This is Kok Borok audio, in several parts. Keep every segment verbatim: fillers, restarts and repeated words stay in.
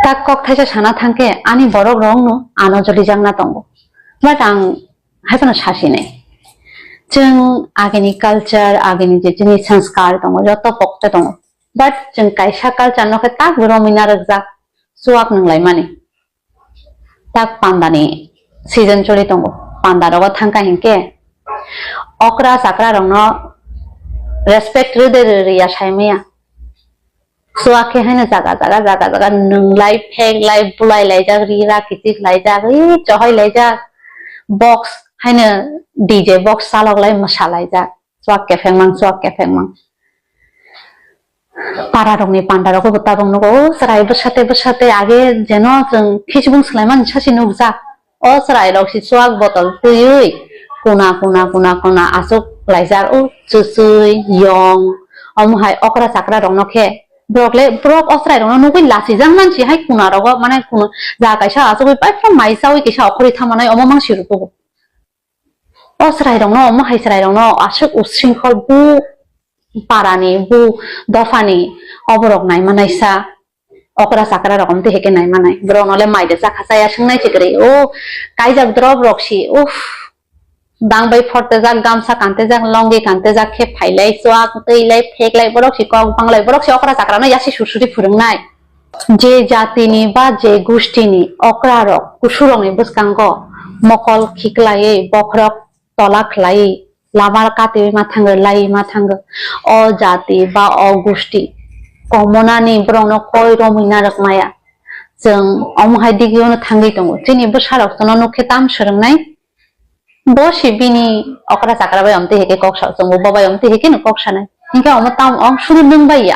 Tak kok thaisa sana thangkhe ani borok rokno ano jolijakna tongo. But ang haiphano sasinai. Chwng agini culture, agini je chini sanskar tongo, joto pokte tongo. But chwng kaisa culture no khe tak romwi narwkjak, chuak nwnglaimani. Tak pandani season choli tongo. Panda rogo thangkha hinkhe okra chakra rokno respect rwde rwriya saimaya. Chuak khe haino jaga jaga, jaga jaga nwnglai, pheklai, bulai laijak, ri ra kichik laijak, ri chohoi laijak, box haino D J box chalok lai mwsa laijak, chuak kepheng mang, chuak kepheng mang. Para rokni panda rogo bo tabok nugo, o chwrai bwsate bwsate age jeno chwng Facebook swlaimani sachi nukjak. O chwrai rok si chuak botol twiwi kuna, kuna, kuna, kuna aswk laijak, o chwchwi, yong, omo hai okra chakra rokno khe borok le, borok o chwrai rokno nugwi lachijak mansi hai kuna rogo, mane kuna ja kaisa achugwi paipha mai chawi kisa okhorwi thamanai omo mangsi rw tugo. O chwrai rokno, omo hai chwrai rokno aswk usringkhol bu parani, bu dophani oborok naimanaisa. Okra chakra rok omtwi heke naimanai. Borok nole mai de chakha chaya swngnai se kwrwi. O kaijak drop rok si. Uff. Dang bai phortejak, gamsa kantejak, longi kantejak khe phailai, chuak twi lai, phek lai, borok si kok bang lai, borok si okra chakra no yasi sursuri phwrwngnai. Je jatini ba je gustini okra rok kusurokni bwskango mokol khiklaiwi bokhorok tola khlai, lamar katiwi ma thango, lai ma thango. O jati ba o gusti komonani borokno koi romwi narwk maya. Chwng omo hai digio no thangwi tongo. Chini bwsarok tono nukhe tam swrwngnai. Bo si bini okra chakra bai omtwi heke kok sa chwngo, bo bai omtwi heke no kok sanai. Hinkhe omo tam ong suru nwng bai ya.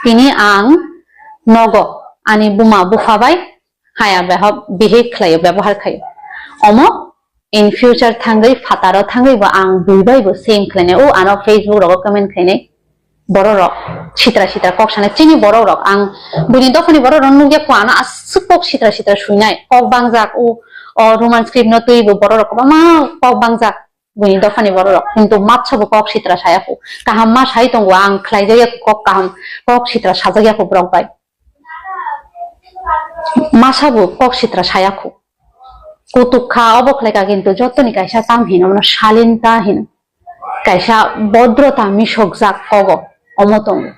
Tini ang nogo ani buma bupha bai haya behab behave khlaio, byabohar khlaio. Omo in future thangwi, phataro thangwi bo ang bui bai bo same khlainai. O ano Facebook rogo comment khlainai. Borok rok sitra sitra kok sanai. Chini borok rok ang buini dophani borok rok nukya kho, ano aswk kok sitra sitra suinai. Kok bangjak o, o Roman script no twibo borok rok kwbangma kok bangjak buini dophani borok rok. Kintu mapsa bo kok sitra saya kho. Kaham ma sai tongo ang khlaijakya kho kok kaham, kok sitra sajakya kho borok bai. Masa bo kok sitra saya kho. Kutuk kha obo khlai kha kintu jotoni kaisa tam hino, mano shalinta hino. Kaisa bodrota misokjak kogo omo tongo.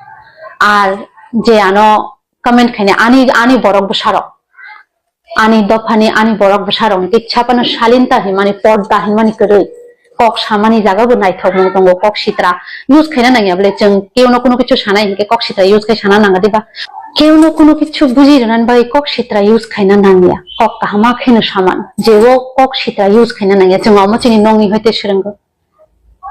Ar je ano comment khaina ani, ani borok bwsarok, ani dophani, ani borok bwsarokni kisa phano shalinta hinmani, porda hinmani kwrwi. Kok samani jaga bo naithok mung tongo, kok sitra use khaina nangya bole chwng keuno kuno kichu sanai hinkhe kok sitra use khai sana nanga diba? Keuno kuno kichu buji rwnani bagwi kok sitra use khaina nangya, kok kahama khaino saman, jebo kok sitra use khaina nangya, chwng omo chini nokni hoite swrwngo.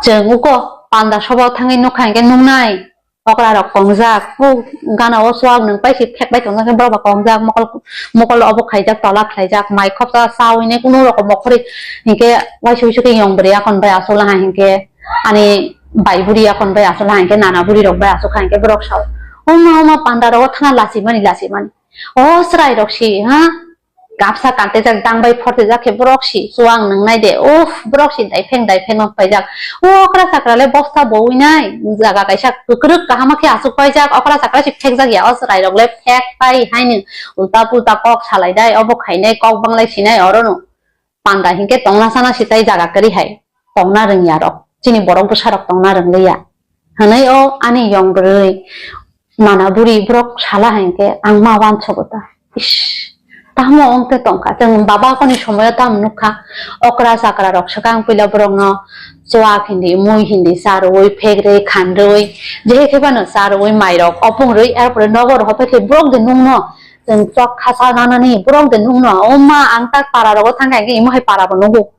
Chwng uko panda sobo thangwi nukha hinkhe nuknai okra rok kongjak, o gana o chuak nwng paisi thek bai tongjak khe borok ba kongjak, mokol, mokol obo khaijak, tola khlaijak, mai khopsa chawi nai kunu rokom okhorwi hinkhe waisa waisa khe yong bwrwi akon bai aswk laha hinkhe ani bai buri akon bai aswk laha hinkhe nana buri rok bai aswk kha hinkhe borok sao, "Oma, oma, panda rogo thana lachimani, lachimani." O chwrai rok si, ha? Kapsa kantejak, dang bai phortejak khe borok si chuang nwngnai de. Uff, borok si daifeng daifeng no paijak. O okra chakra le bosta bowi nai. Jaga kaisa kwkrwk kahama khe aswk paijak. Okra chakra si phekjak ya. O chwrai rok le phek pai haino ulta pulta kok salai dai. Obo khainai kok banglai sinai oro no. Panda hinkhe tongna sana si tai jaga kwrwi hai. Tongna rwngya rok. Chini borok bwsa rok tongna rwngliya. Hwnwi o ani yong bwrwi mana buri borok sala hinkhe ang ma wansogo ta. Ish, tamo wng tei tongkha. Chwng baba koni somoyo tamo nukha. Okra chakra rok swkang puila borokno chuak hindi, mui hindi charwi, phekrwi, khandrwi, jehe khe phano charwi, mairok opungrwi, er pore nogo rohor phai khe borok de nungno chwng chok khasa nanani borok de nungno. O ma, ang tak para rogo thangkha hinkhe imo hai para bo nugo.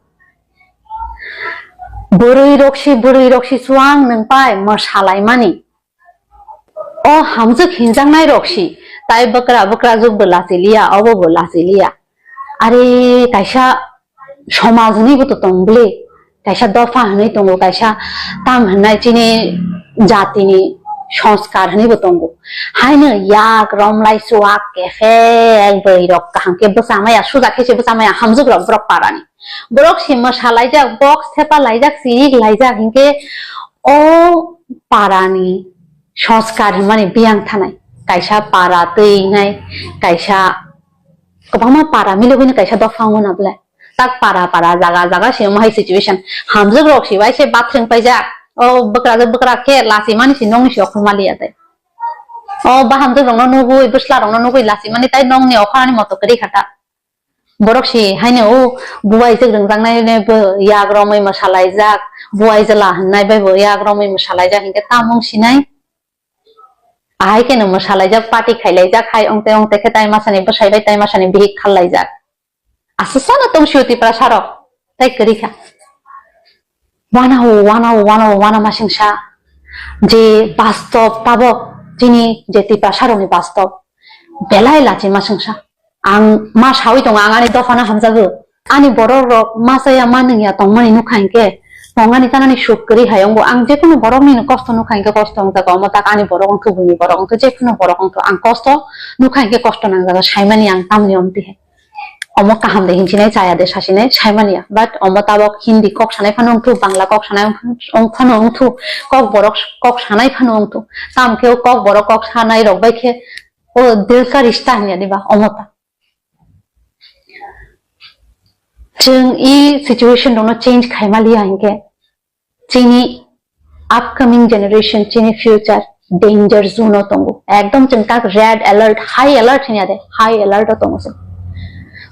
Bwrwi rok si, bwrwi rok si chuang nwng pai mwsalaimani. O hamjwk hinjaknai rok si, tai bwkra bwkra juk bo lachiliya, obo bo lachiliya. Are kaisa somaj hwnwi bo to tong bwle, kaisa dopha hwnwi tongo, kaisa tam hwnwi chini jatini sanskar hwnwi bo tongo. Haino yak romlai chuak kephek bwrwi rok kaham khe bwchamaya, suja khe se bwchamaya hamjwk rok borok parani. Borok si mwsalaijak, box thepa laijak, chirik laijak, hinkhe o parani sanskar hwnmani biyang thanai. Kaisa para twi wngnai, kaisa Kwbangma para mili buino kaisa dopha wngo na bwle. Tak para para, jaga jaga se omo hai situation. Hamjwk rok se bai se bathwng paijak. O bwkrajwk bwkra khe lachi mani se nokni se okhorma liya tei. O bahamjwk rokno nugwi, bwsla rokno nugwi lachi mani tai nokni okhrani moto kwrwi kha ta. Borok se haino o bubaijwk rwngjaknai bo yak romwi mwsalaijak, bubaijwla hwnnai bai bo yak romwi mwsalaijak hinkhe tamung sinai. Ahai kheno mwsalaijak, party khailaijak, hai ongte ongte khe tai masani bwsai bai tai masani bihik khallaijak. Aswk sano tong sio Tiprasa rok, tai kwrwi kha. Wanao, wanao, wanao, wana masingsa. Je bastob tabok, chini je Tiprasa rokni bastob. Belai lachi masingsa. Ang ma sawi tongo, ang ani dophano hamjago. Ani borok rok ma chaya ma nungya tongmani nukha hinkhe, tongani tanani suk kwrwi hai wngo. Ang jekunu borokni no kosto nukha hinkhe kosto wngjago. Omo tak ani borok wngkhe, buini borok wngkhe, jekunu borok wngkhe, ang kosto nukha hinkhe kosto nangjago. Saimani ang tamni omti hai. Omo kaham de hinchinai chaya de sasinai saimaniya. But omo tabok Hindi kok sanai phano wngthu, Bangla kok sanai wng phano wngthu, kok borok kok sanai phano wngthu. Tam khe o kok borok kok sanai rok bai khe o dil ka rishta hinya diba omo ta. Chwng i situation rokno change khaima liya hinkhe chini upcoming generation, chini future danger zone o tongo. Ekdom chwng tak red alert, high alert hinya de, high alert o tongo chwng.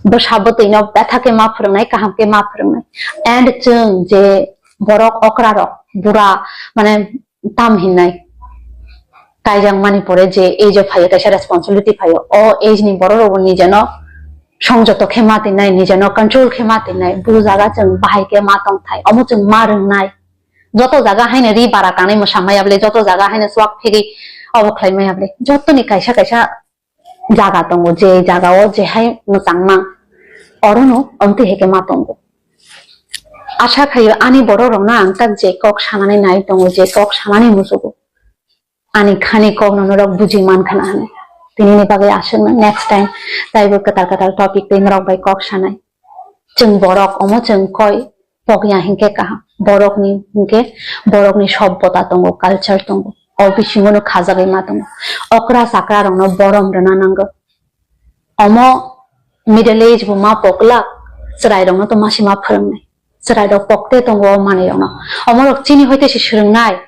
Bwsa bwtwi no betha khe ma phwrwngnai, kaham khe ma phwrwngnai. And chwng je borok okra rok, bura, mane tam hinnai kaijak mani pore je age o phaio, kaisa responsibility phaio, o age ni borok rok bo nijeno songjoto khe ma twinnai, nijeno control khe ma twinnai, bo jaga chwng bahai khe ma tongthai, omo chwng ma rwngnai. Joto jaga haino ri bara kanwi mwsa maya bwle, joto jaga haino chuak phegwi obo khlai maya bwle, jotoni kaisa kaisa jaga tongo, je jaga o je hai mwchangma, orono omtwi hai khe ma tongo. Asa khaio ani borok rokno ang tak je kok sanani nai tongo, je kok sanani muchugo, ani khani kok no norok buji man khana hinwi. Tinini bagwi aswkno next time taibo kwtal kwtal topic tei norok bai kok sanai. Chwng borok omo chwng koi pokya hinkhe kaham. Borokni hinkhe borokni sobbota tongo, culture tongo. O bisingono khajagwi ma tongo. Okra chakra rokno borom rwna nango. Omo middle age bo ma poklak, chwrai rokno to masi ma phwrwngnai. Chwrai rok pokte tongo o manwi rokno. Omo rok chini hoite se swrwngnai.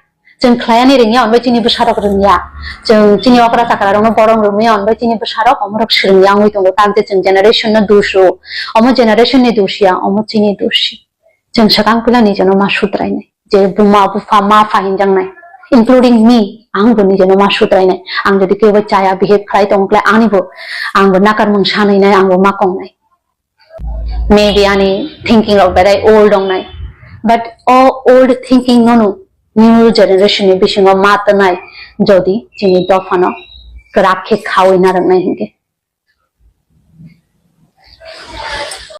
Chwng khlaiani rwngya, hwnbai chini bwsarok rwngya. Chwng chini okra chakra rokno borom rwmya, hwnbai chini bwsarok omorok swrwngya wngwi tongo. Tamte chwng generation no dosh rw. Omo generation ni dosh ya, omo chini dosh. Chwng swkang puila nijeno ma sutrainai. Je buma bupha ma pha hinjaknai. Including me, ang bo nijeno ma sutrainai. Ang jodi kebo chaya behave khlai tongkle ani bo, ang bo nakarmung sanwinai, ang bo ma kongnai. Maybe ani thinking rok berai old wngnai, but o old thinking no no new generation ni bisingo ma twnai, jodi chini dophano kwrak khe khawi narwknai hinkhe.